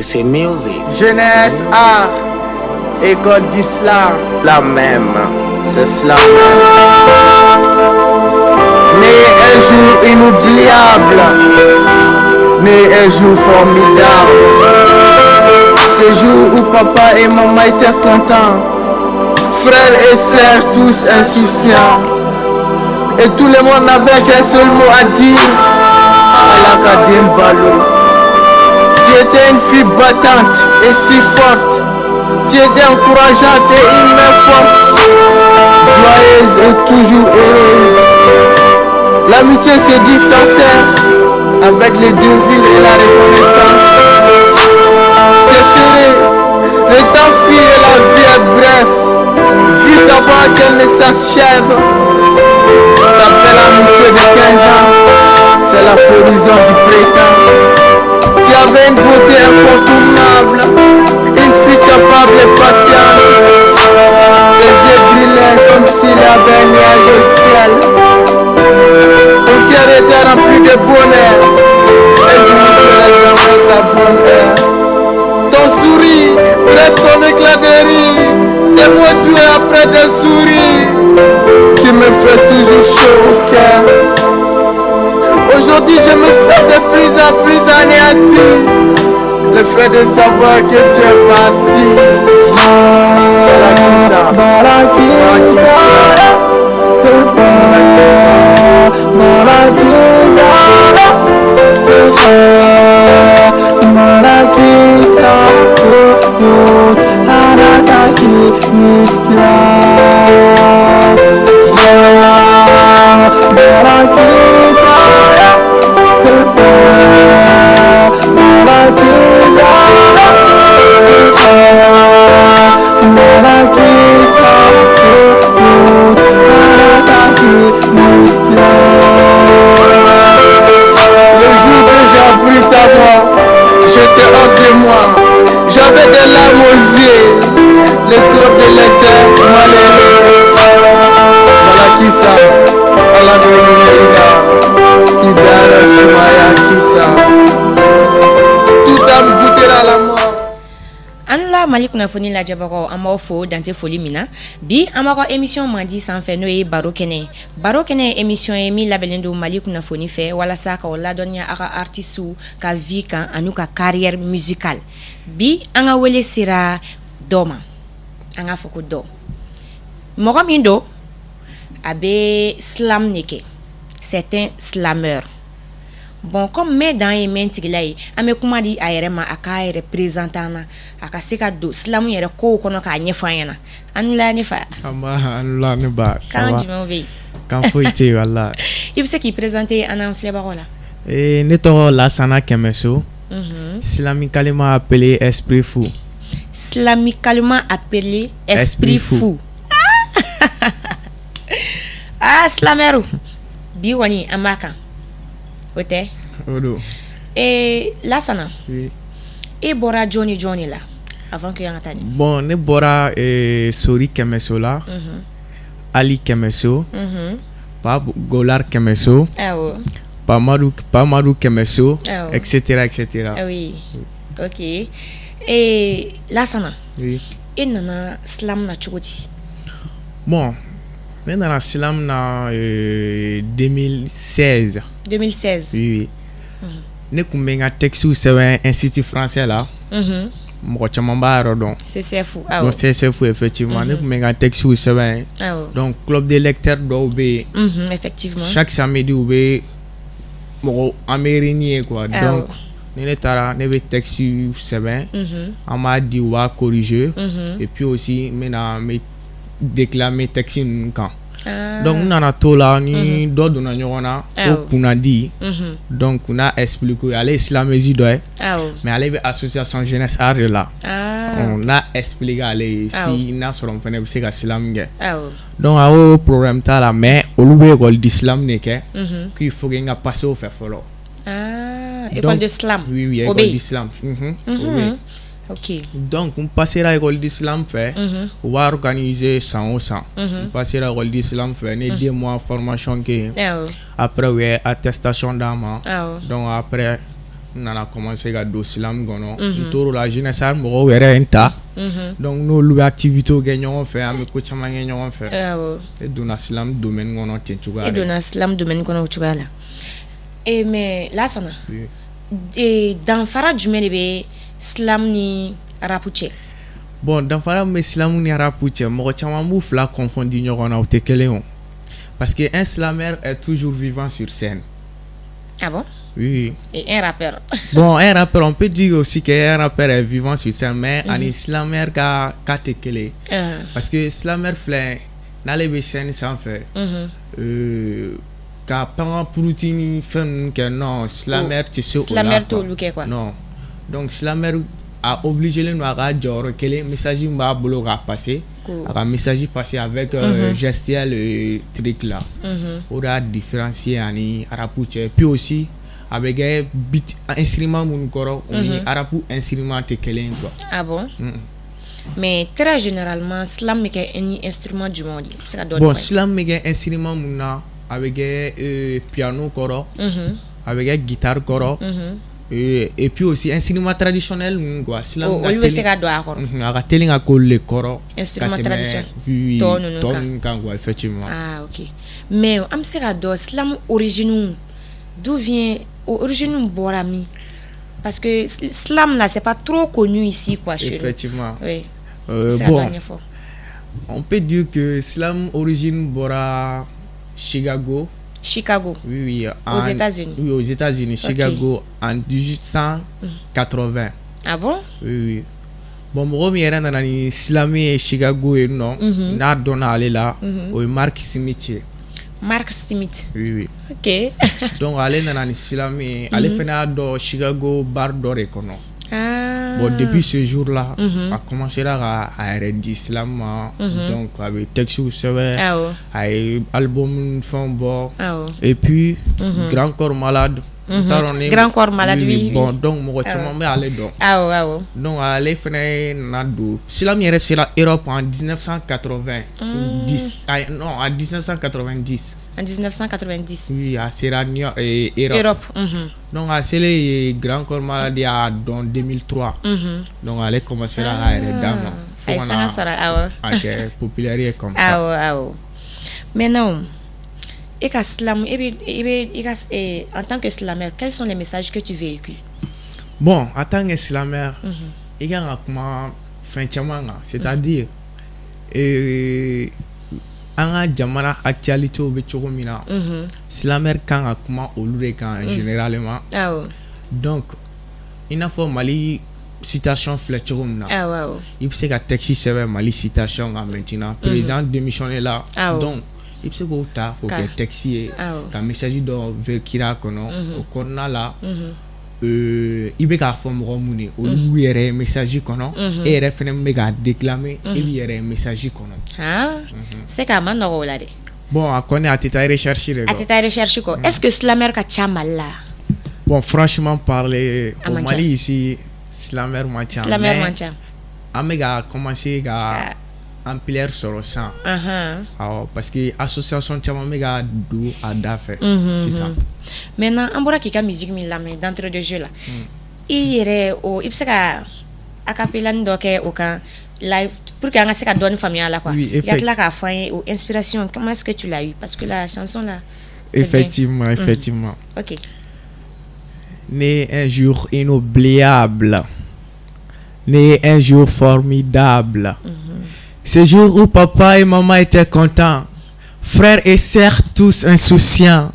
C'est music. Jeunesse, art, école d'islam, la même, c'est cela même. Né un jour inoubliable, né un jour formidable. Ce jour où papa et maman étaient contents, frères et sœurs tous insouciants. Et tout le monde n'avait qu'un seul mot à dire, Ala ka den balo. Tu étais une fille battante et si forte. Tu étais encourageante et une main forte. Joyeuse et toujours heureuse. L'amitié se dit sincère avec le désir et la reconnaissance. C'est serré, le temps file et la vie est brève. Vite avant qu'elle ne s'achève. Ta belle amitié de 15 ans, c'est la floraison du printemps. Tu avais une beauté incontournable, une fille capable et patiente. Tes yeux brillaient comme s'il y avait un nuage au ciel. Ton cœur était rempli de bonheur. Et je n'oublierai jamais ta bonne heure. Ton sourire, bref ton éclat de rire. Tes mots doux après des sourires qui me fait toujours chaud au cœur. Aujourd'hui, je me sens de plus en plus anéanti. Le fait de savoir que tu es parti. Balakissa, Balakissa, Balakissa, Balakissa, Le jour que j'ai appris ta mort, j'étais hors de moi. J'avais des larmes aux yeux. Le club de l'été malheureux. Balakissa, Ala Ina, Idara Sumaya Kissa. Toute âme goûtera la mort. An la Mali kunnafoni lajɛbagaw, an b'aw fo dante foli min na. Bi an b'aw ka émission mandi sanfɛ, n'o ye Baro Kɛnɛ ye. Baro Kɛnɛ ye émission ye min labɛnnen don Mali kunnafoni fɛ walasa k'aw ladɔnniya aw ka artistes ka vie kan an'u ka carrière musicale. Bi an ka wele sera dɔ ma, an k'a fɔ ko dɔ, mɔgɔ min don, a bɛ slam de kɛ, c'est un slameur. Bon, comme mɛn dan ye mɛn tigila ye, an bɛ kuma di a yɛrɛ ma, a k'a yɛrɛ présenter an na, a ka se ka don slam yɛrɛ kow kɔnɔ k'a ɲɛfɔ an ɲɛna. An la, ne fa. An ba, an la, ne ba. Ça kan va? Jumɛnw bɛ yen? Kan foyi tɛ yen, walahi. I bɛ se k'i présenter an n'an filɛbagaw la? Ne tɔgɔ Lasana Kɛmɛso, slamicalement appelé Esprit Fou. Slamicalement appelé Esprit Esprit Fou. Fou. Ah, slameur, bi kɔni an b'a kan, o tɛ? O don. Lasana, Oui. e bɔra jɔn ni jɔn de la avant que an ka taa ɲɛ? Bon, ne bɔra Sori Kɛmɛso la, Ali Kɛmɛso, Pa Golar Kɛmɛso, Pa Madu Kɛmɛso, etc etc. Ah oui, ok. Lasana, Oui. e nana slam na cogo di? Bon, ne nana slam na 2016. 2016? Oui. Ne tun bɛ n ka textes sɛbɛn Institut français la. Mɔgɔ caman b'a yɔrɔ dɔn. CCF. Donc CCF, effectivement, ne tun bɛ n ka textes sɛbɛn. Donc club de lecteurs dɔw bɛ yen. Chaque samedi, u bɛ mɔgɔ an bɛ réunir quoi. Donc ni ne taara, ne bɛ texte sɛbɛn, an b'a di, u b'a corriger, et puis aussi n bɛ na, n bɛ déclamer texte ninnu kan. Donc n nana t'o la ni dɔ donna ɲɔgɔn na ko Kunnadi. Donc n y'a expliqué, ale ye slameuse dɔ ye, mais ale bɛ association jeunesse art de la. N y'a expliqué ale ye si n'a sɔrɔ n fana bɛ se ka slam kɛ. Donc a ko problème t'a la, mais olu bɛ école de slam de kɛ, qu'il faut que n ka passer o fɛ fɔlɔ. Ah, école Donc, de slam. Oui, O bɛ école yen. de slam. O bɛ yen. Donc n passera école de slam fɛ, u b'a organiser san o san. N passera école de slam fɛ, ne ye 2 mois formation kɛ yen. Après, u ye attestation d'an ma. Donc après, N nana commencer ka don slam kɔnɔ. N tor'o la, jeunesse mɔgɔw yɛrɛ ye n ta. Donc n'olu bɛ activité kɛ ɲɔgɔn fɛ, an bɛ ko caman kɛ ɲɔgɔn fɛ. E donna slam domaine kɔnɔ ten cogoya. E donna slam domaine kɔnɔ o cogoya la. E mais Lasana, danfara jumɛn de bɛ slam ni rap cɛ? Bon, danfara min bɛ slam ni rap cɛ, mɔgɔ caman b'u fila confondu ɲɔgɔn na, o tɛ kelen o. Parce que un slameur est toujours vivant sur scène. Ah bon? Oui. Et un rappeur? Bon, un rappeur, on peut dire aussi qu'un rappeur est vivant sur scène, mais ani slameur ka cas tɛ kelen. Parce que slameur filɛ, n'ale bɛ scène sanfɛ, ka pan puruti ni fɛn ninnu kɛ, non, slameur tɛ se o la. Slameur t'olu kɛ quoi. Non. Donc slameur a obligé len don a ka jɔyɔrɔ kelen, message min b'a bolo k'a passer, a ka message passer avec gestuelle et truc là. O de y'a différencier ani rap cɛ. Puis aussi a bɛ kɛ beat instrument minnu kɔrɔ, o ni rap instrument tɛ kelen ye quoi. Ah bon? Mais très généralement, slam bɛ kɛ ni instrument jumɛnw de ye? I bɛ se ka dɔɔnin Bon, fɔ an ye? Slam bɛ kɛ instrument mun na, a bɛ kɛ piano kɔrɔ, a bɛ kɛ guitare kɔrɔ, et puis aussi instrument traditionnel ninnu quoi. Slam Olu bɛ se ka don a kɔrɔ. A ka teli ka k'olu de kɔrɔ. Instrument traditionnel tɔ ninnu tɔ ninnu kan quoi, effectivement. Ah ok. Mais an bɛ se ka dɔn slam origine, d'où vient, origine bɔra min? Parce que slam là, c'est pas trop connu ici quoi, chez nous. Effectivement. Oui. Bon, on peut dire que slam origine bɔra Chicago. Chicago. Oui. Aux États-Unis. Oui, aux États-Unis, Chicago, en 1880. Ah bon? Oui. Bon, mɔgɔ min yɛrɛ nana ni slam ye Chicago yen nɔ, n'a dɔnna ale la, o ye Mark Smith ye. Mark Smith. Oui. Ok. Donc ale nana ni slam ye, ale fana y'a dɔn Chicago bar dɔ de kɔnɔ. Ah. Bon, depuis ce jour-là, a commencé ka a yɛrɛ di slam ma. Donc a bɛ texte sɛbɛn, a ye album fɛnw bɔ. Et puis Grand Corps Malade. N t'a dɔn ni Grand Corps Malade, oui. Bon, donc mɔgɔ caman bɛ ale dɔn. Awɔ awɔ. Donc ale fana nana don slam yɛrɛ sera Europe en 1980. 10, non, en 1990. En 1990. Oui, a sera New York, Europe. Europe. Donc a selen yen, Grand Corps Malade y'a dɔn 2003. Donc ale commencé ra k'a yɛrɛ d'a ma. A ye sanga sɔrɔ, awɔ. A kɛ populaire ye comme ça. Awɔ. Maintenant, e ka slam, e bɛ i bɛ i ka en tant que slameur, quels sont les messages que tu véhicules? Bon, en tant que slameur, i kan ka kuma fɛn caman kan, c'est-à-dire an ka jamana actualité bɛ cogo min na, slameur kan ka kuma olu de kan généralement. Donc i n'a fɔ Mali situation filɛ cogo min na, i bɛ se ka texte sɛbɛn Mali situation kan maintenant, président démissionné la, donc i bɛ se k'o ta k'o kɛ texte ye, ka message dɔ véhiculer a kɔnɔ. O kɔnɔna la, i bɛ k'a fɔ mɔgɔ mun ye, olu b'u yɛrɛ ye message kɔnɔ, e yɛrɛ fɛnɛ min bɛ k'a déclamer, e b'i yɛrɛ ye message kɔnɔ. C'est que a ma nɔgɔ o la dɛ. Bon, a kɔni a tɛ taa recherche de kɔ. A tɛ taa recherche kɔ. Est-ce que slameur ka ca Mali la? Bon, franchement parler, au Mali ici, slameur man ca. Slameur man ca. An bɛ ka commencer ka ampleur sɔrɔ sisan. Awɔ, parce que association caman bɛ ka don a da fɛ sisan. Maintenant, an bɔra k'i ka musique min lamɛn d'entrée de jeu la, i yɛrɛ o, i bɛ se ka acapella dɔ kɛ o kan live pour que an ka se ka dɔɔni faamuya a la quoi. Oui, I ka tila k'a fɔ an ye o inspiration, comment est-ce que tu l'as eu? Parce que la chanson là. Effectivement, effectivement. Ok. Né un jour inoubliable, né un jour formidable. Ce jour où papa et maman étaient contents, frères et sœurs tous insouciants,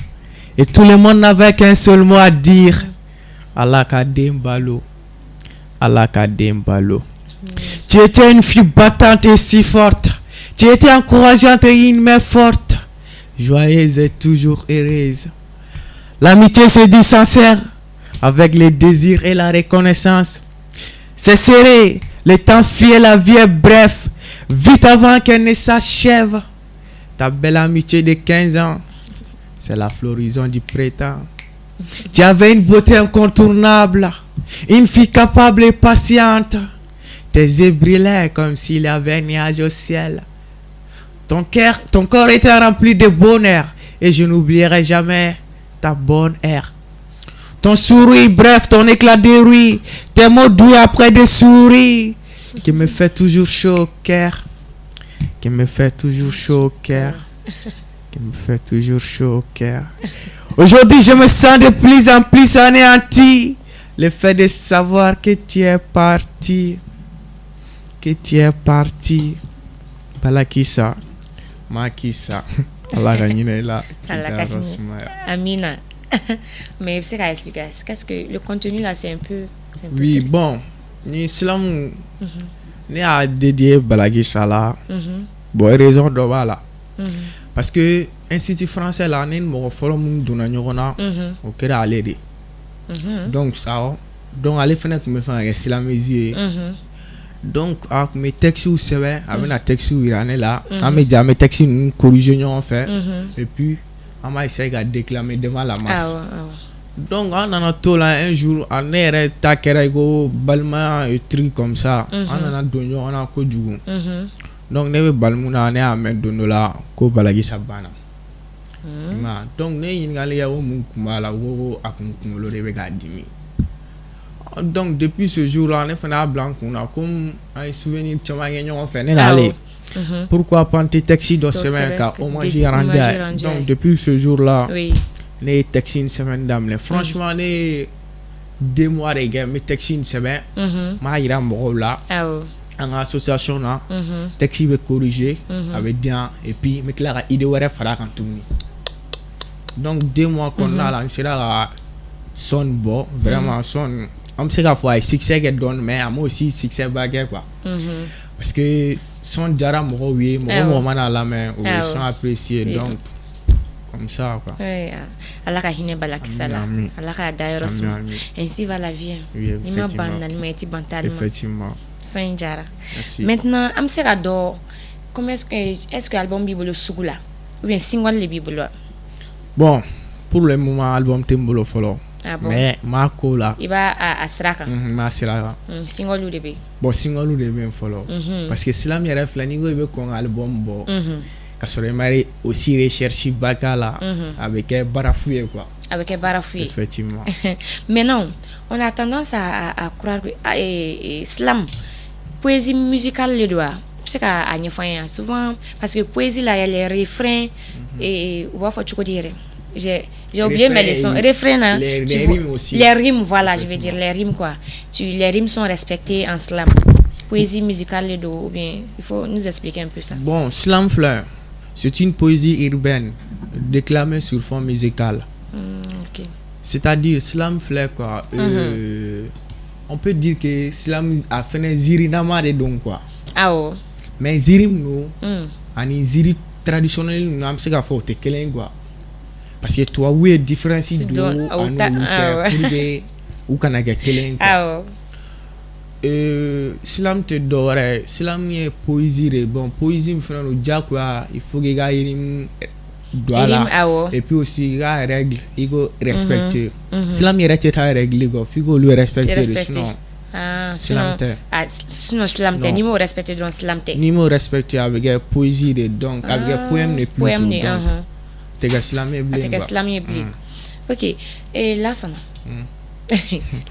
et tout le monde n'avait qu'un seul mot à dire: Ala ka den balo, Ala ka den balo. Tu étais une fille battante et si forte. Tu étais encourageante et une mère forte, joyeuse et toujours heureuse. L'amitié se dit sincère, avec le désir et la reconnaissance. C'est serré, le temps file, la vie est bref. Vite avant qu'elle ne s'achève. Ta belle amitié de 15 ans, c'est la floraison du printemps. Tu avais une beauté incontournable, une fille capable et patiente. Tes yeux brillaient comme s'il y avait un nuage au ciel. Ton cœur, ton corps était rempli de bonheur et je n'oublierai jamais ta bonne air. Ton sourire, bref, ton éclat de rire, tes mots doux après des sourires, qui me fait toujours chaud au cœur, qui me fait toujours chaud au cœur, qui me fait toujours chaud au cœur. Aujourd'hui, je me sens de plus en plus anéanti. Le fait de savoir que tu es parti, que tu es parti. Balakissa, Makissa. Ala ka hinɛ i la. Ala ka hinɛ. Amina. Mais i bɛ se k'a expliquer, qu'est-ce que le contenu là, c'est un peu Oui, triste. Bon, ni slam ne y'a dédié Balakissa la. Bon, raison dɔ b'a la. Parce que institut français la, ne ni mɔgɔ fɔlɔ minnu donna ɲɔgɔn na, o kɛra ale de. Donc awɔ, donc ale fana tun bɛ fɛ ka kɛ slameuse ye. Donc a tun bɛ textes sɛbɛn, a bɛna textes yira ne la, an bɛ jɛ an bɛ texte ninnu corriger ɲɔgɔn fɛ, et puis an b'a essayer ka déclamer devant la masse. Awɔ awɔ. Donc an nana to la, un jour a ne yɛrɛ ta kɛra i ko balimaya et truc comme ça, an nana don ɲɔgɔn na kojugu. Donc ne bɛ balimu na, ne y'a mɛn don dɔ la ko Balakisa banna. I m'a ye, donc ne ye ɲininkali kɛ ko mun kun b'a la, u ko ko a kun kunkolo de bɛ k'a dimi. Donc depuis ce jour là, ne fana y'a bila n kun na, comme an ye souvenir caman kɛ ɲɔgɔn fɛ, ne n'ale, pourquoi pas n tɛ texte dɔ sɛbɛn ka hommage rendu a ye. Donc depuis ce jour là, ne ye texte in sɛbɛnni daminɛ. Franchement, ne ye 2 mois de kɛ n bɛ texte in sɛbɛn, n b'a yira mɔgɔw la an ka association na, texte bɛ corriger, a bɛ di yan, et puis n bɛ tila ka idée wɛrɛ fara a kan tuguni. Donc 2 mois kɔnɔna la, n sera ka son bɔ. Vraiment, son, an bɛ se k'a fɔ a ye succès kɛ dɔɔni, mais a ma aussi succès ba kɛ quoi, parce que son diyara mɔgɔw ye, mɔgɔ mɔgɔ mana lamɛn, u bɛ son apprécier, donc comme ça quoi. Oui, Ala ka hinɛ Balakisa la. Ala k'a dayɔrɔ suma. Ainsi va la vie. N'i ma ban nali ma, i tɛ ban taali ma. Son in diyara. Maintenant, an bɛ se ka dɔn comment est-ce que album b'i bolo sugu la ou bien single de b'i bolo wa? Bon, pour le moment, album tɛ n bolo fɔlɔ. Ah bon? Mais n b'a ko la. I b'a a sira kan. N b'a sira kan. Single de bɛ yen. Bon, single de bɛ yen fɔlɔ. Parce que slam yɛrɛ filɛ, n'i ko i bɛ kɔn ka album bɔ ka sɔrɔ i ma aussi recherche ba k'a la, a bɛ kɛ baara fu ye quoi. A bɛ kɛ baara fu ye. Effectivement. Maintenant, on a tendance à croire que ah, et slam, poésie musicale de don wa? I bɛ se k'a ɲɛfɔ an ye souvent, parce que poésie la, il y a les refrains et u b'a fɔ cogo di yɛrɛ? J'ai oublié, mais les sons, refrains là, les rimes aussi. Les rimes, voilà, je veux dire les rimes quoi. Les rimes sont respectées en slam. Poésie musicale de don ou bien il faut nous expliquer un peu ça. Bon, slam fleur, c'est une poésie urbaine déclamée sur fond musical. C'est-à-dire slam fleur quoi. On peut dire que slam a fɛnɛ zirinama de don quoi. Awɔ. Mais ziri ninnu ani ziri traditionnel ninnu, an bɛ se k'a fɔ o tɛ kelen ye quoi. Parce que tubabu ye différence don a n'olu cɛ pour que u kana kɛ kelen ye quoi. Slam tɛ dɔwɛrɛ ye, slam ye poésie de ye. Bon, poésie min fana don, diyagoya il faut que i ka rythme don a la, et puis aussi i ka règle i ko respecter. Slam yɛrɛ tɛ taa règle kɔ, f'i k'olu respecter de, sinon slam tɛ. Ah, sinon slam tɛ, n'i m'o respecter dɔrɔn, slam tɛ. N'i m'o respecter, a bɛ kɛ poésie de, donc a bɛ kɛ poème de plutôt, donc tɛ kɛ slam ye bilen. A tɛ kɛ slam ye bilen. Ok, et Lassana,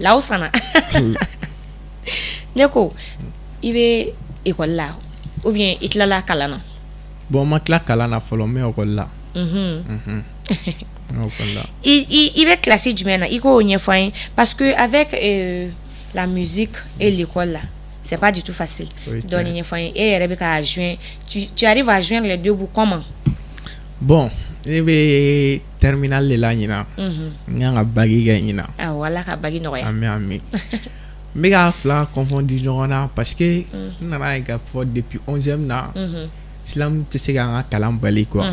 Lawsana, ne ko i bɛ école la ou bien i tilala kalan na? Bon, n ma tila kalan na fɔlɔ, n bɛ école la. N bɛ école la. I bɛ classe jumɛn na? I k'o ɲɛfɔ an ye, parce que avec la musique et l'école là, c'est pas du tout facile. Dɔɔni ɲɛfɔ an ye, e yɛrɛ bɛ ka joindre, tu arrives à joindre les deux bouts comment? Bon, ne bɛ terminale de la ɲinan. N kan ka bac kɛ ɲinan. Awɔ, Ala ka bac nɔgɔya. Ami ami. N bɛ k'a fila confondu ɲɔgɔn na parce que n nana ye k'a fɔ depuis 11e na, slam tɛ se k'an ka kalan bali quoi.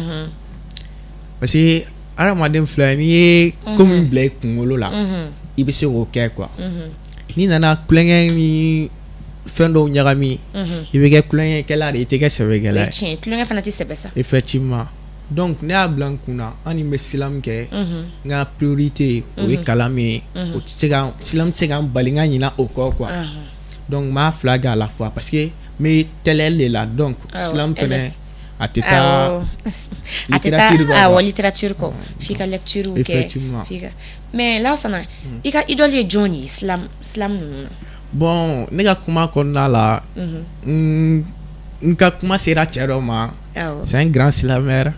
Parce que hadamaden filɛ, n'i ye ko min bila i kunkolo la, i bɛ se k'o kɛ quoi. N'i nana tulonkɛ ni fɛn dɔw ɲagami, i bɛ kɛ tulonkɛkɛla de ye, i tɛ kɛ sɛbɛkɛla ye. Tiɲɛ, tulonkɛ fana tɛ sɛbɛ sa. Effectivement. Donc ne y'a bila n kun na, hali ni n bɛ slam kɛ, n ka priorité o ye kalan min ye, o tɛ se ka, slam tɛ se ka n bali n ka ɲina o kɔ quoi. Donc n b'a fila kɛ à la fois parce que n bɛ TL de la, donc slam fɛnɛ A tɛ taa a tɛ taa awɔ littérature kɔ, f'i ka lecture kɛ. Effectivement. F'i ka, mais Lawusana, i ka idole ye jɔn de ye slam slam ninnu na? Bon, ne ka kuma kɔnɔna la, n ka kuma sera cɛ dɔ ma. C'est un grand slameur.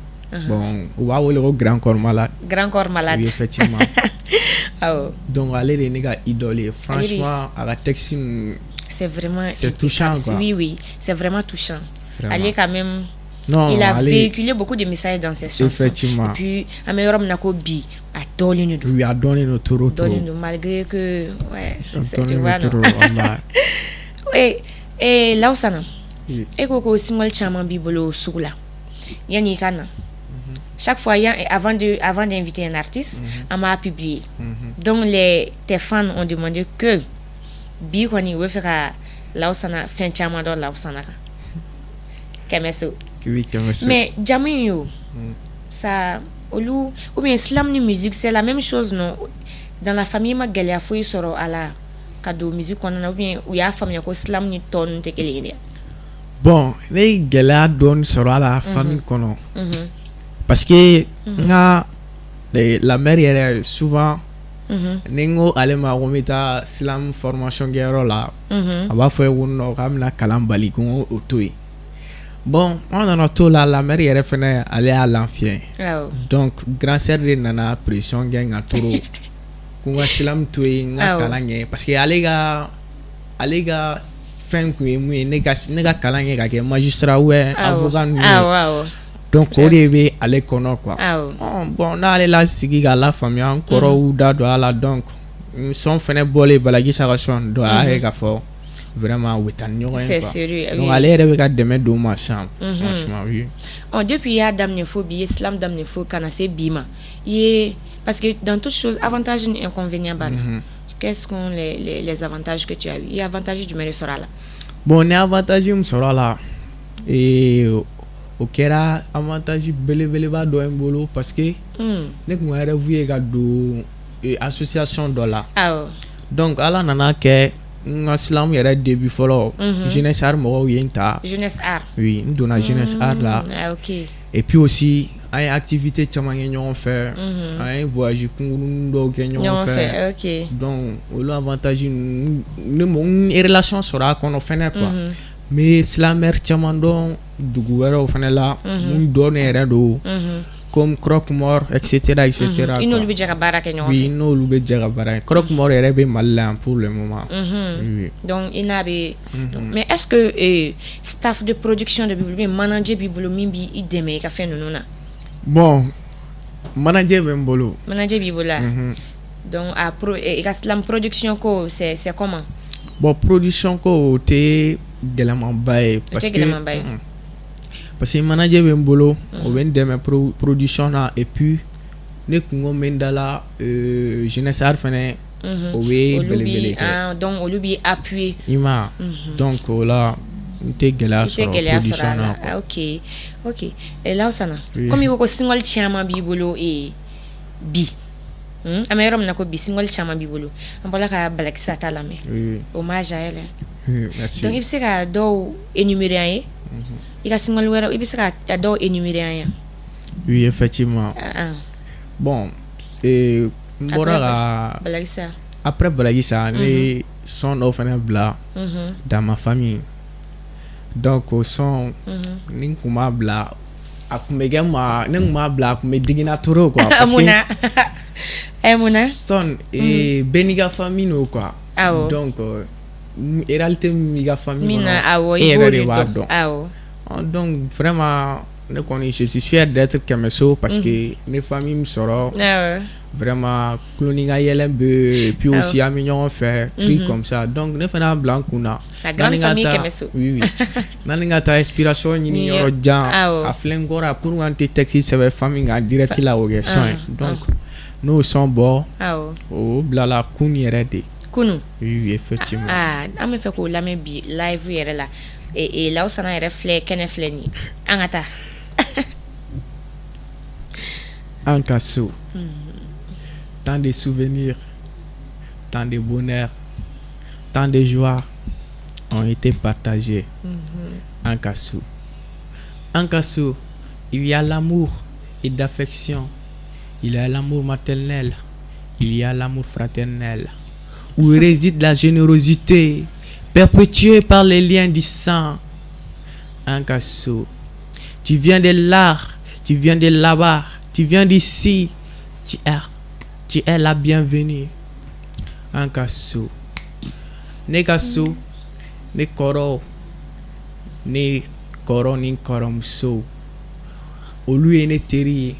Bon, u b'a wele ko Grand Corps Malade. Grand Corps Malade. Oui, effectivement. Donc ale de ye ne ka idole ye. Franchement, a ka texte ninnu, c'est vraiment c'est touchant quoi. Oui oui, c'est vraiment touchant. Vraiment. Ale quand même, non, il a ale véhiculé beaucoup de messages dans ses chansons. Effectivement. Et puis an bɛ yɔrɔ min na ko bi, a dɔɔnin de don. Oui, a dɔnnen don trop trop. Dɔɔnin don malgré que, ouais, A tu dɔnnen vois don non. trop wallahi. Oui, et Lawusana, Oui. e ko ko single caman b'i bolo sugu la yanni i ka na. Chaque fois, avant d'inviter un artiste, an b'a publier. Donc les tes fans ont demandé que bi kɔni u bɛ fɛ ka Lawusana fɛn caman dɔn Lawusana kan. Kɛmɛso. Oui, Kɛmɛso. Mais jamu in yo, ça olu ou bien slam ni musique, c'est la même chose non? Dans la famille, ma gɛlɛya foyi sɔrɔ a la ka don musique kɔnɔna na, ou bien u y'a faamuya ko slam ni tɔ ninnu tɛ kelen ye dɛ? Bon, ne ye gɛlɛya dɔɔni sɔrɔ a la famille kɔnɔ. Parce que n ka la mère yɛrɛ, souvent ni n ko ale ma ko n bɛ taa slam formation kɛyɔrɔ la, a b'a fɔ ye ko non, k'a bɛna kalan bali, ko n k'o to yen. Bon, an nana t'o la, la mère yɛrɛ fɛnɛ, ale y'a lafiɲɛ. Donc grand sœur de nana pression kɛ n kan trop ko n ka slam to yen, n ka kalan kɛ, parce que ale ka fɛn kun ye mun ye, ne ka kalan kɛ ka kɛ magistrat ou bien avocat ninnu ye. Awɔ awɔ Donc o de bɛ ale kɔnɔ quoi. Bon, n'ale la sigi k'a lafaamuya, n kɔrɔw da don a la. Donc son fɛnɛ bɔlen, Balakisa ka son, donc a y'a ye k'a fɔ vraiment u bɛ taa ni ɲɔgɔn ye C'est quoi. sérieux, Donc oui. ale yɛrɛ bɛ ka dɛmɛ don n ma sisan, franchement, oui. Ɔ, depuis i y'a daminɛ fo bi, i ye slam daminɛ fo ka na se bi ma, i ye, parce que dans toute chose, avantage ni inconvénient b'a la. Quels sont les avantages que tu as eu? I ye avantage jumɛn de sɔrɔ a la? Bon, ne avantage min sɔrɔ a la, o kɛra avantage belebeleba dɔ ye n bolo, parce que ne tun ka rêve ye ka don association dɔ la. Donc Ala nana kɛ, n ka slam yɛrɛ début fɔlɔ, Jeunesse Art mɔgɔw ye n ta. Jeunesse Art. Oui, n donna Jeunesse Art la. Ah, ok. Et puis aussi an ye activité caman kɛ ɲɔgɔn fɛ, an ye voyage kunkurunin dɔw kɛ ɲɔgɔn ɲɔgɔn fɛ. Fɛ, ok. Donc olu avantage ninnu, ne mɔ n ye relation sɔrɔ a kɔnɔ fɛnɛ quoi. N bɛ slameur caman dɔn dugu wɛrɛw fɛnɛ la, mun dɔn ne yɛrɛ don, comme Croque-Mort, etc etc. I n'olu bɛ jɛ ka baara kɛ ɲɔgɔn Oui, fɛ? N'olu bɛ jɛ ka baara kɛ. Croque-Mort yɛrɛ bɛ Mali la yan pour le moment. Oui. Donc i n'a bɛ, mais est-ce que staff de production de b'i bolo ou bien manager b'i bolo min b'i dɛmɛ i ka fɛn ninnu na? Bon, manager bɛ n bolo. Manager b'i bolo wa? Donc a pro i ka slam production ko, c'est comment? Bon, production ko, o tɛ gɛlɛmanba ye. O Parce tɛ que gɛlɛmanba ye. Parce que manager bɛ n bolo, o bɛ n dɛmɛ production na. Et puis ne kungo bɛ n da la, Jeunesse Art fɛnɛ, o bɛ Olu belebele b'i kɛ. Ah, donc olu b'i appuyer. I ma ye, donc o la n tɛ gɛlɛya I tɛ sɔrɔ gɛlɛya sɔrɔ production a na la. quoi. Ah, ok ok. Lawusana, Oui. komi i ko ko single caman b'i bolo bi, an bɛ yɔrɔ min na ko bi, single caman b'i bolo, an bɔra ka Balakisa ta lamɛn. Hommage à elle, hein. Oui, merci. Donc i bɛ se ka dɔw énumérer an ye, i ka single wɛrɛ, i bɛ se ka dɔw énumérer an ye? Oui, effectivement. Ah, ah. Bon, n bɔra ka Balakisa. Après Balakisa, ne ye son dɔw fɛnɛ bila dans ma famille. Donc o son, ni n kun b'a bila, a kun bɛ kɛ n ma, ne kun b'a bila, a kun bɛ digi n na trop quoi, parce que Munna munna? Son, bɛɛ n'i ka famille don quoi. Donc réalité min b'i ka famille Min kɔnɔ, na, awɔ, e i b'o yɛrɛ de de b'a dɔn. dɔn. Donc vraiment, ne kɔni, je suis fier d'être Kɛmɛso, parce que ne famille min sɔrɔ, vraiment kulon ka yɛlɛ bɛ, et puis aussi an bɛ ɲɔgɔn fɛ, truc comme ça. Donc ne fana y'a bila n kun na, La grande yanni n ka famille taa- Kɛmɛso. Oui, yanni n ka taa inspiration ɲini Ni yɔrɔ jan, a filɛ n kɔrɔ, pour n tɛ texte sɛbɛn famille kan direct la, o kɛ son ye. Donc n'o son bɔ, o bilala kun yɛrɛ de. Kunun. Oui, effectivement. Ah, an bɛ fɛ k'o lamɛn bi live yɛrɛ la. Lawusana yɛrɛ filɛ, kɛnɛ filɛ nin ye, an ka taa. An ka so, tant de souvenirs, tant de bonheur, tant de joie ont été partagés. An ka so. An ka so, il y a l'amour et d'affection, il y a l'amour maternel, il y a l'amour fraternel, où réside la générosité perpétuée par les liens du sang. An ka so, tu viens de là, tu viens de là-bas, tu viens d'ici, tu es la bienvenue. An ka so, ne ka so, ne kɔrɔ, ne kɔrɔ ni kɔrɔmuso, olu ye ne teri ye.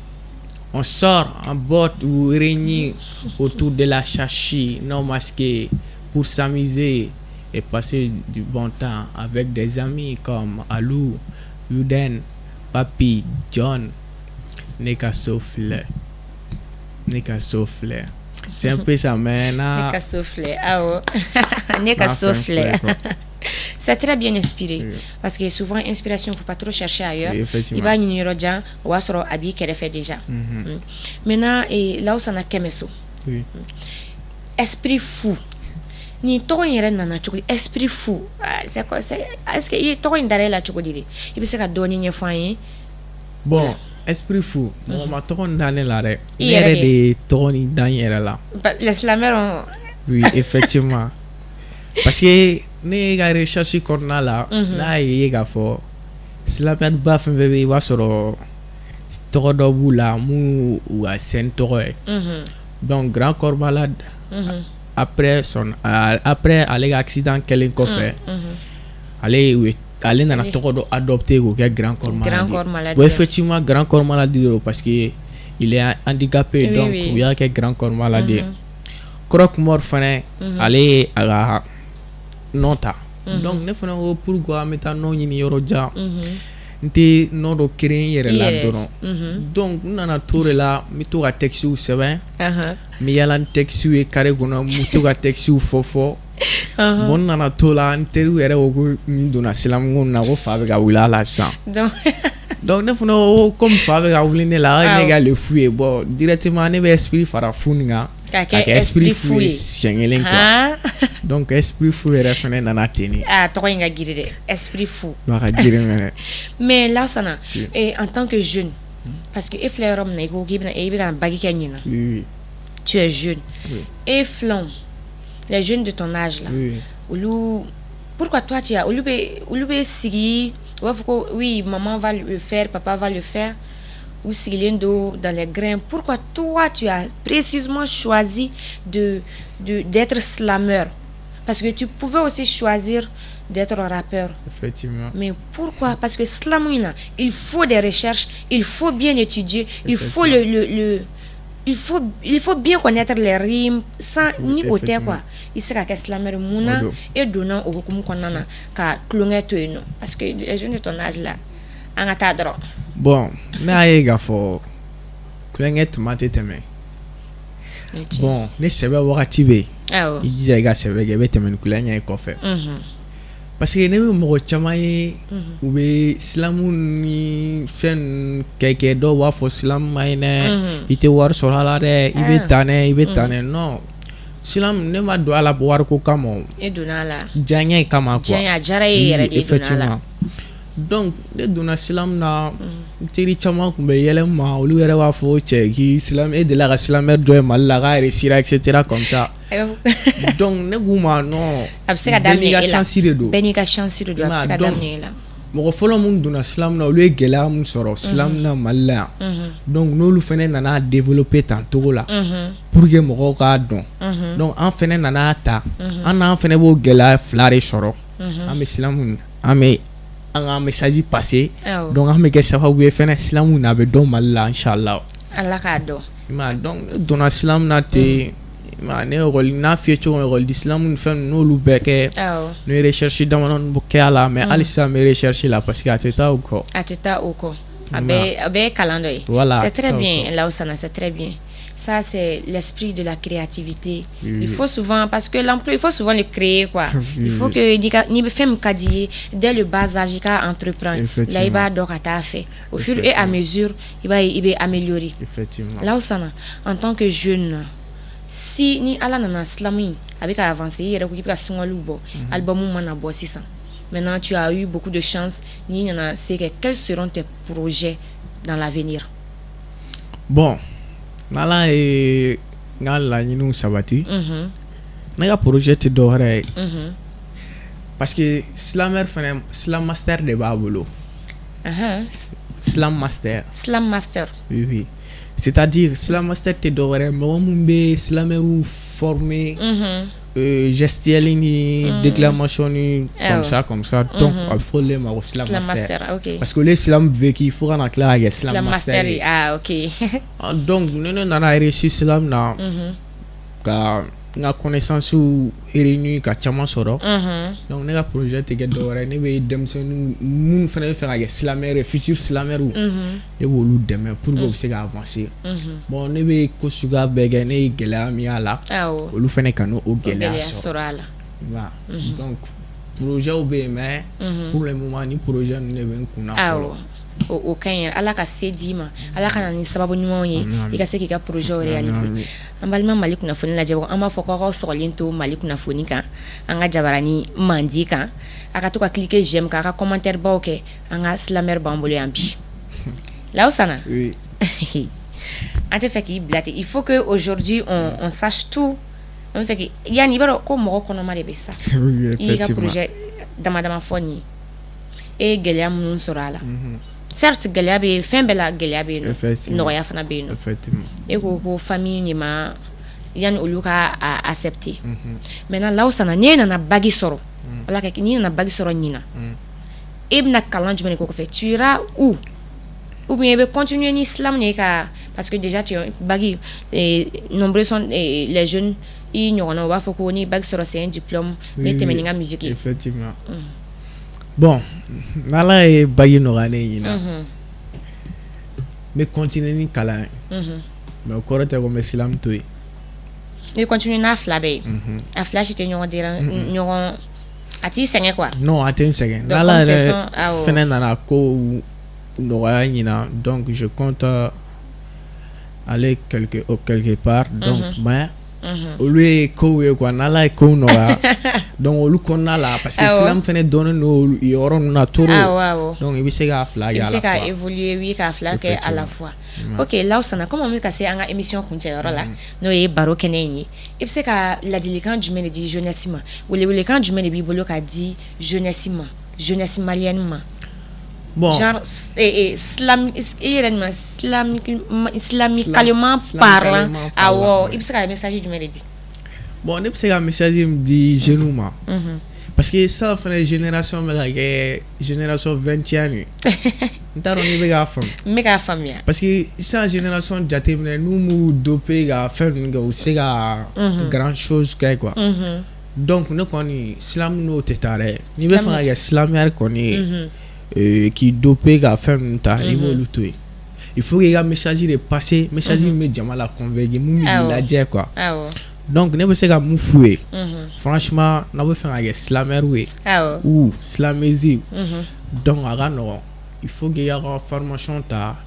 On sort en boîte ou réunit autour de la chachi non masquée pour s'amuser et passer du bon temps avec des amis comme Alou, Yuden, Papi, John. Ne ka so filɛ, ne ka so filɛ. C'est un peu ça, mais Ne ka so filɛ, awɔ, ne ka so filɛ. C'est très bien inspiré. Parce que souvent, inspiration, il ne faut pas trop chercher ailleurs. Oui, I b'a ɲini yɔrɔ jan, o b'a sɔrɔ a b'i kɛrɛfɛ déjà. Maintenant, Lawusana Kɛmɛso. Esprit fou. Nin tɔgɔ in yɛrɛ nana cogo di? Esprit fou. Ah, c'est quoi, est-ce que i ye tɔgɔ in dara e la cogo di de? I bɛ se ka dɔɔni ɲɛfɔ an ye? Bon, esprit fou, mɔgɔ ma tɔgɔ in da ne la dɛ. Ne yɛrɛ de ye tɔgɔ nin da n yɛrɛ la. Les slameurs ont. Oui, effectivement. Parce que ne ka recherche kɔnɔna la, n'a ye k'a fɔ slameur ba fɛn fɛn bɛ yen, i b'a sɔrɔ tɔgɔ dɔ b'u la mun u ka scène tɔgɔ ye. Donc Grand Corps Malade, après ale ka accident kɛlen kɔfɛ, ale u ye ale nana tɔgɔ dɔ adopté k'o kɛ Grand Corps Malade. Grand Corps Malade. Bon, effectivement, Grand Corps Malade de don parce que il est handicapé, donc u y'a kɛ Grand Corps Malade ye. Croque Mort fɛnɛ, ale ye a ka nom ta. Donc ne fana ko pourquoi an bɛ taa nom ɲini yɔrɔ jan, n tɛ nom dɔ créer n yɛrɛ la dɔrɔn. Donc n nana to de la, n bɛ to ka textes sɛbɛn, n bɛ yaala ni textes ye carré kɔnɔ, n bɛ to ka textes fɔ fɔ. Bon, n nana to la, n teriw yɛrɛ ko ko n donna slam ko na, ko fa bɛ ka wuli a la sisan. Donc ne fana ko comme fa bɛ ka wuli ne la, ne ka le fou ye. Bon, directement ne bɛ esprit fara fou nin kan k'a kɛ esprit fou ye siɲɛ kelen quoi. Donc esprit fou yɛrɛ fana nana ten de. Ah, tɔgɔ in ka girin dɛ, esprit fou. A ka girin mɛnɛ. Mais Lassana, en tant que jeune, parce que e filɛ yɔrɔ min na, i ko k'i bɛna i bɛna bac kɛ ɲinan. Tu es jeune. E filanw, les jeunes de ton âge là, olu, pourquoi toi tu as olu bɛ sigi, u b'a fɔ ko oui, maman va le faire, papa va le faire, u sigilen don dans les grains. Pourquoi toi tu as précisément choisi de de d'être slameur? Parce que tu pouvais aussi choisir d'être rappeur. Effectivement. Mais pourquoi? Parce que slam là, il faut des recherches, il faut bien étudier, il faut le il faut bien connaître les rimes sans ni o tɛ quoi. I se ka kɛ slameur mun na, e donna o hukumu kɔnɔna na ka tulonkɛ to yen nɔ, parce que les jeunes de ton âge là, an ka taa dɔrɔn. Bon, ne y'a ye k'a fɔ tulonkɛ tuma tɛ tɛmɛ. Bon, ne sɛbɛ wagati bɛ yen, i jija i ka sɛbɛ kɛ, i bɛ tɛmɛ ni tulonkɛ ye kɔfɛ. Parce que ne bɛ mɔgɔ caman ye, u bɛ slam ni fɛn ninnu kɛ kɛ, dɔw b'a fɔ slam ma ɲi dɛ, i tɛ wari sɔrɔ a la dɛ, i bɛ tan dɛ, i bɛ tan dɛ. Non, slam ne ma don a la wariko kama o. E donna a la. Diyaɲɛ kama quoi. Diyaɲɛ, a diyara e yɛrɛ de ye, donna a la. Donc ne donna slam na, n teri caman tun bɛ yɛlɛ n ma, olu yɛrɛ b'a fɔ cɛ k'i slam, e delila ka slameur dɔ ye Mali la k'a réussira, et cetera, comme ça. Donc ne k'u ma non. A bɛ se ka daminɛ e la. Bɛɛ n'i ka chance de don. Bɛɛ n'i ka chance de don, a bɛ se ka daminɛ e la. Mɔgɔ fɔlɔ minnu donna slam na, olu ye gɛlɛya min sɔrɔ slam na Mali la yan. Donc n'olu fana nana développer tan togo la pour que mɔgɔw k'a dɔn. Donc an fana nana ta, an n'an fana b'o gɛlɛya fila de sɔrɔ. An bɛ slam, an bɛ an ka message passer. Donc an bɛ kɛ sababu ye fana slam na a bɛ dɔn Mali la, inchallah. Ala k'a dɔn. I m'a ye, donc ne donna slam na ten, i m'a ye, ne école n'a f'i ye cogo min, école slam ni fɛn ninnu n'olu bɛɛ kɛ. Ne ye recherche damadɔni kɛ a la, mais hali sisan n bɛ recherche la parce que a tɛ taa o kɔ. A tɛ taa o kɔ. A bɛɛ ye kalan dɔ ye. Voilà. C'est très bien, Laoussana, c'est très bien. Ça, c'est l'esprit de la créativité. Il faut souvent, parce que l'emploi, il faut souvent le créer, quoi. Il faut que ni fɛn min ka di ye, dès le bas âge, i ka entreprendre. Là, i b'a dɔn ka taa fɛ. Au fur et à mesure, i b'a ye i bɛ améliorer. Effectivement. Laoussana, en tant que jeune, si ni Ala nana slam in a bɛ ka avancer, i yɛrɛ ko k'i bɛ ka sunkaliw bɔ, album mana bɔ sisan, Maintenant, tu as eu beaucoup de chance. N'i nana se kɛ, quels seront tes projets dans l'avenir? Bon, n'Ala ye n ka laɲiniw sabati, ne ka projet tɛ dɔwɛrɛ ye, parce que slameur fana, slam master de b'a bolo. Slam master. Slam master. Oui, c'est-à-dire slam master tɛ dɔwɛrɛ ye, mɔgɔ min bɛ slameurw former gestuelle ni déclamation ni comme ça comme ça. Donc a bɛ fɔ olu de ma ko slam master, parce que olu ye slam vécu fo ka na tila ka kɛ slam master ye. Ah, ok. Donc ni ne nana réussir slam na, ka n ka connaissance réunir, ka caman sɔrɔ, donc ne ka projet tɛ kɛ dɔwɛrɛ ye, ne bɛ denmisɛnnin minnu fana bɛ fɛ ka kɛ slameur ye, futur slameur, ne b'olu dɛmɛ pour que u bɛ se ka avancer. Bon, ne bɛ ko suguya bɛɛ kɛ, ne ye gɛlɛya min y'a la, olu fana ka n'o gɛlɛya sɔrɔ a la. Donc projet bɛ yen, mais pour le moment, ni projet ninnu de bɛ n kunna fɔlɔ. O ka ɲi. Ala ka se d'i ma, Ala ka na ni sababu ɲumanw ye, i ka se k'i ka projet réaliser. An balima Mali kunnafoni lajɛ, an b'a fɔ k'aw sɔgɔlen to Mali kunnafoni kan, an ka jabarani mandi kan, a ka to ka cliquer j'aime kan, a ka commentaire baw kɛ. An ka slameur b'an bolo yan bi, Lawusana. An tɛ fɛ k'i bila ten. Il faut que aujourd'hui on sache tout. An bɛ fɛ yanni, i b'a dɔn ko mɔgɔ kɔnɔma de bɛ sa. I y'i ka projet dama dama fɔ nin ye, e ye gɛlɛya minnu sɔrɔ a la. Certes, gɛlɛya bɛ fɛn bɛɛ la, gɛlɛya bɛ yen nɔ, nɔgɔya fana bɛ yen nɔ. E ko ko famille de ma yanni olu ka accepter. Maintenant, Lawusana, n'e nana bac sɔrɔ, Ala ka, n'i nana bac sɔrɔ ɲinan, e bɛna kalan jumɛn de k'o kɔfɛ? Tu iras où? Ou bien i bɛ continuer ni slam de ye ka, parce que déjà tu bac, nombreux sont les jeunes i ɲɔgɔnna, u b'a fɔ ko ni bac sɔrɔ, c'est un diplôme, n bɛ tɛmɛ ni n ka musique ye. Effectivement. Bon, n'Ala ye bac nɔgɔya ne ye ɲinan, n bɛ continuer ni kalan ye, mais o kɔrɔ tɛ ko n bɛ slam to yen. I bɛ continuer n'a fila bɛɛ ye, a fila si tɛ ɲɔgɔn dérange, ɲɔgɔn a t'i sɛgɛn quoi. Non, a tɛ n sɛgɛn. N'Ala yɛrɛ fɛnɛ nana ko nɔgɔya ɲinan, donc je compte aller quelque part. Donc mais olu ye kow ye quoi, n'Ala ye kow nɔgɔya, donc olu kɔnɔna la, parce que slam fɛnɛ dɔnnen don yɔrɔ ninnu na trop, donc i bɛ se k'a fila kɛ à la fois. I bɛ se ka évoluer, oui, k'a fila kɛ à la fois. Ok, Lawusana, comme an bɛ ka se an ka émission kuncɛyɔrɔ la, n'o ye baro kɛnɛ in ye, i bɛ se ka ladilikan jumɛn de di jeunesse ma? Welewelekan jumɛn de b'i bolo ka di jeunesse ma, jeunesse malienne ma? Bon, genre slam, i yɛrɛ ma, islamiquement parlant, awɔ, i bɛ se ka message jumɛn de di? Bon, ne bɛ se ka message min di jeunes ma, parce que sisan fɛnɛ génération bɛ ka kɛ génération 21 ye, n t'a dɔn n'i bɛ k'a faamu. N bɛ k'a faamuya. Parce que sisan génération jateminɛ, n'u m'u doper ka fɛn ninnu kɛ, u tɛ se ka grand chose kɛ quoi. Donc ne kɔni, slam n'o tɛ taa dɛ. N'i bɛ fɛ ka kɛ slameur kɔni ye, k'i doper ka fɛn ninnu ta, i b'olu to yen. Il faut que i ka message de passer, message min bɛ jama la convaincre, mun b'i lajɛ quoi. Donc ne bɛ se ka mun f'u ye? Franchement, n'aw bɛ fɛ ka kɛ slameur ye ou slameuse, donc a ka nɔgɔn, il faut que i ka formation ta.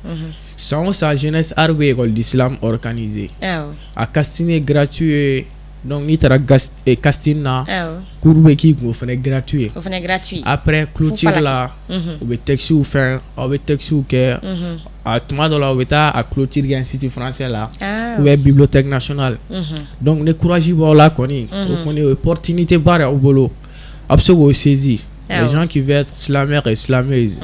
San o san, Jeunesse Art bɛ école d'islam organiser, a casting ye gratuit ye. Donc n'i taara casting na, cours bɛ k'i kun, o fana gratuit ye. O fana gratuit. Après clôture la, u bɛ textes fɛn, aw bɛ textes kɛ. A tuma dɔ la, u bɛ taa a clôture kɛ Institut français la ou bien Bibliothèque nationale. Donc ni courage b'aw la kɔni, o kɔni o ye opportunité ba de y'aw bolo, a bɛ se k'o saisir, les gens qui veulent être slameurs et slameuses.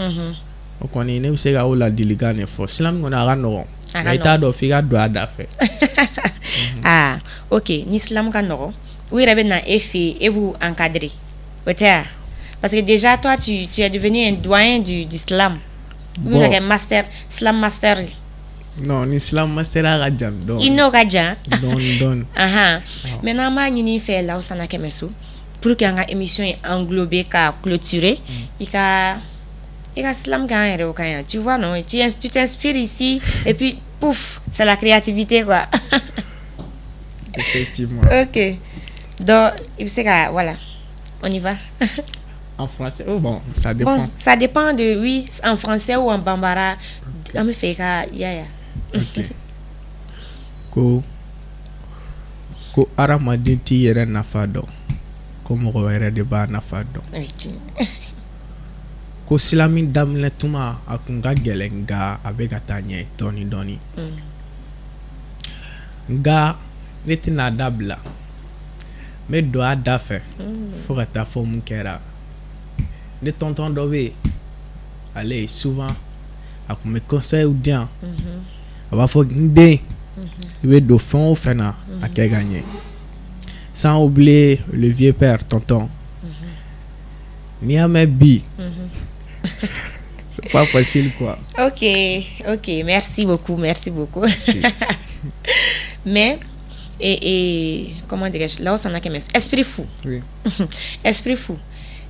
O kɔni, ne bɛ se ka o ladilikan de fɔ. Slam kɔni, a ka nɔgɔn, mais i t'a dɔn f'i ka don a da fɛ. Ah, ok. Ni slam ka nɔgɔn, u yɛrɛ bɛ na e fɛ yen, e b'u encadrer, o tɛ wa? Parce que déjà toi, tu es devenu un doyen du slam. U bɛna kɛ master, slam master. Non, ni slam master ka jan dɔɔni. I n'o ka jan. Dɔɔni dɔɔni. Ahan, maintenant an b'a ɲini i fɛ, Lawusana Kɛmɛso, pour que an ka émission in englober ka clôturer, i ka slam kɛ an yɛrɛ o kan yan. Tu vois, non, tu t'inspires ici et puis pouf, c'est la créativité quoi. Effectivement. Ok, donc i bɛ se ka, voilà, on y va. En français? Oh bon, ça dépend. Bon, ça dépend de, oui, en français ou en bambara, an bɛ fɛ i ka yaya. Ok. Ko hadamaden t'i yɛrɛ nafa dɔn, ko mɔgɔ wɛrɛ de b'a nafa dɔn. Oui, tiɲɛ. Ko slam daminɛ tuma a kun ka gɛlɛn, nka a bɛ ka taa ɲɛ dɔɔni dɔɔni. Nka ne tɛna dabila, n bɛ don a da fɛ fo ka taa fɔ mun kɛra. Ne tonton dɔ bɛ yen, ale souvent a tun bɛ conseil di yan. A b'a fɔ: "N den, i bɛ don fɛn o fɛn na, a kɛ ka ɲɛ." Sans oublier le vieux père, tonton. N'i y'a mɛn bi, c'est pas facile, quoi. Ok, merci beaucoup, merci beaucoup. Mais, et comment dirais-je, là où ça n'a qu'un esprit fou. Oui. Esprit fou.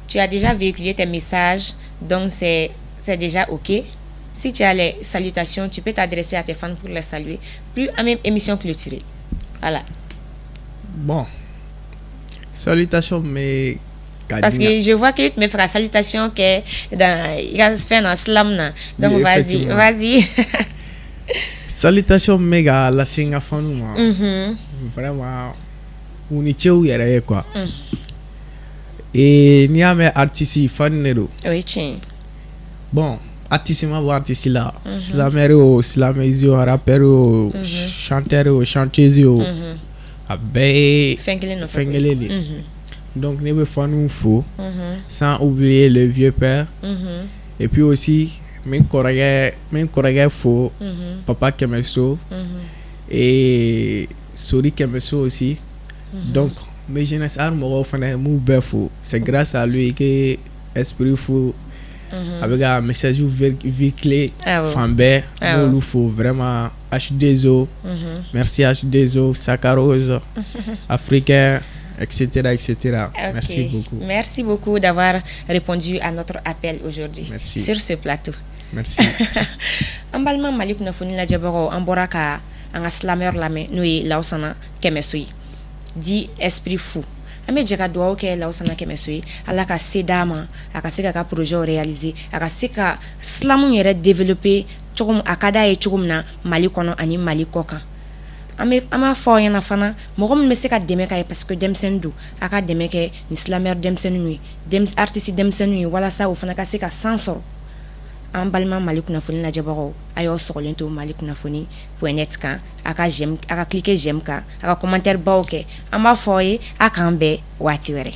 Tu as déjà véhiculé tes messages, donc c'est déjà ok. Si tu as les salutations, tu peux t'adresser à tes fans pour les saluer. Puis à même émission clôturée. Voilà. Bon. Salutations, mais Parce que je vois que tu me feras salutation que dans, il a fait dans slam là. Donc Oui, vas-y, effectivement. Vas-y. Salutation bɛ ka lase n ka fanw ma. Vraiment, u ni ce u yɛrɛ ye, quoi. Et n'i y'a mɛn artiste, fan de don. Oui, tiens. Bon, artiste ma bɔ artiste la. Slameur o, slameuse o, rappeur o, chanteur o, chanteuse o. A bɛɛ ye Fɛn kelen nɔfɛ. Fɛn kelen de. Donc ne bɛ fanw fo. Sans oublier le vieux père. Et puis aussi n bɛ n kɔrɔkɛ fo. Papa Kɛmɛso. Et Sori Kɛmɛso aussi. Donc n bɛ jeunesse art mɔgɔw fana, n b'u bɛɛ fo. C'est grâce à lui que Esprit Fou a bɛ ka message véhiculer fan bɛɛ. N b'olu fo vraiment. H2O. Merci H2O, Saccharose, Africain, etc., etc. Merci beaucoup. Merci beaucoup d'avoir répondu à notre appel aujourd'hui Merci. Sur ce plateau. Merci. An balima Mali kunnafoni lajɛbagaw, an bɔra ka an ka slameur lamɛn, n'o ye Lawusana Kɛmɛso ye, dit Esprit Fou. An bɛ jɛ ka dugawu kɛ Lawusana Kɛmɛso ye, Ala ka se d'a ma, a ka se k'a ka projet réaliser, a ka se ka slam yɛrɛ développer cogo min a ka d'a ye cogo min na Mali kɔnɔ ani Mali kɔ kan. An bɛ an b'a fɔ aw ɲɛna fana, mɔgɔ min bɛ se ka dɛmɛ k'a ye, parce que denmisɛnnin don, a ka dɛmɛ kɛ ni slameur denmisɛnninw ye, artiste denmisɛnninw ye, walasa o fana ka se ka san sɔrɔ. An balima Mali kunnafoni lajɛbagaw, a y'aw sɔgɔlen to Mali kunnafoni.net kan. A ka j'aime, a ka cliquer j'aime kan, a ka commentaire baw kɛ. An b'a fɔ aw ye a k'an bɛn waati wɛrɛ.